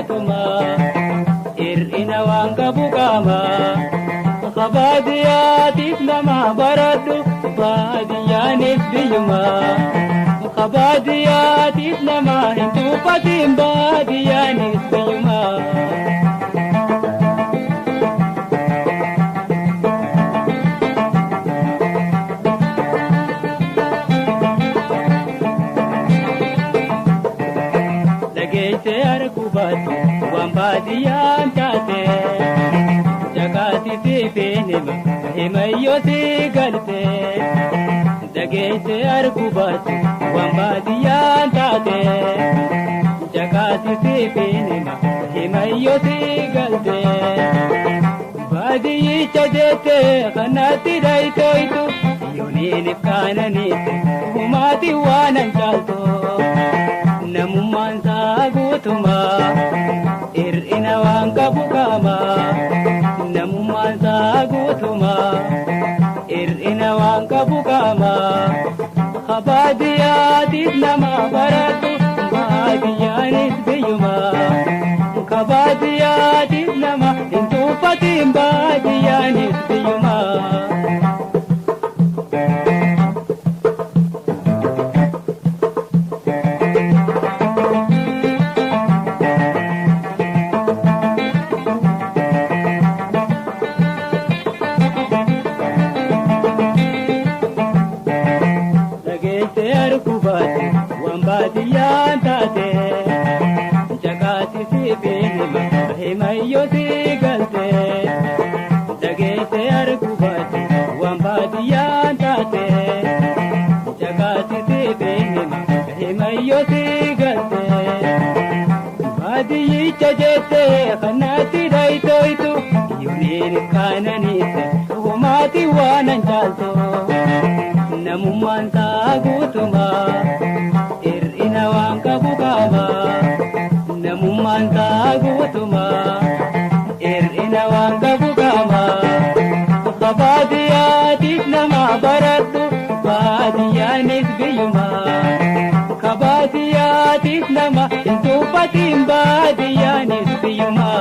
guutuma hir'ina waan qabu qaama. Kabaadiyaatiif nama baradhu baadiyyaanis biyyuma. Kabaadiyaatiif nama hin tuffatin baadiyyaanis biyyuma. Dhageessee arguu baattu waan baadiyyaan taate. Jakaati siifin hima himayyoo si galte. Dhageessee arguu baattu waan baadiyyaan taate. Jakaati siifin hima himayyoo si galte. Baadiyyicha jettee kanatti dhayitooytu yooniin ifkaananiite humaati waan an caaltu. Namummaan isaa guutuma hir'ina waan qabu qaama. Namummaan isaa guutuma hir'ina waan qabu qaama. Kabaadiyaatiif nama barattu baadiyyaanis biyyuma. Kabaadiyaatiif nama hin tuffatin baadiyyaanis biyyuma. Dhageessee arguu baate waan baadiyyaan taate. Jakaati siifin hima himayyoo si galte. Dhageessee arguu baate waan baadiyyaan taate. Jakaati siifin hima himayyoo si galte. Baadiyyicha jettee kanatti dhayitooytu yooniin kaananiite humaati waan an caaltu. Namummaan isaa guutuma hir'ina waan qabu qaba. Namummaan isaa guutuma hir'ina waan qabu qaba. Kabaadiyaatiif nama baradhu baadiyyaanis biyyuma. Kabaadiyaatiif nama hin tuffatin baadiyyaanis biyyuma.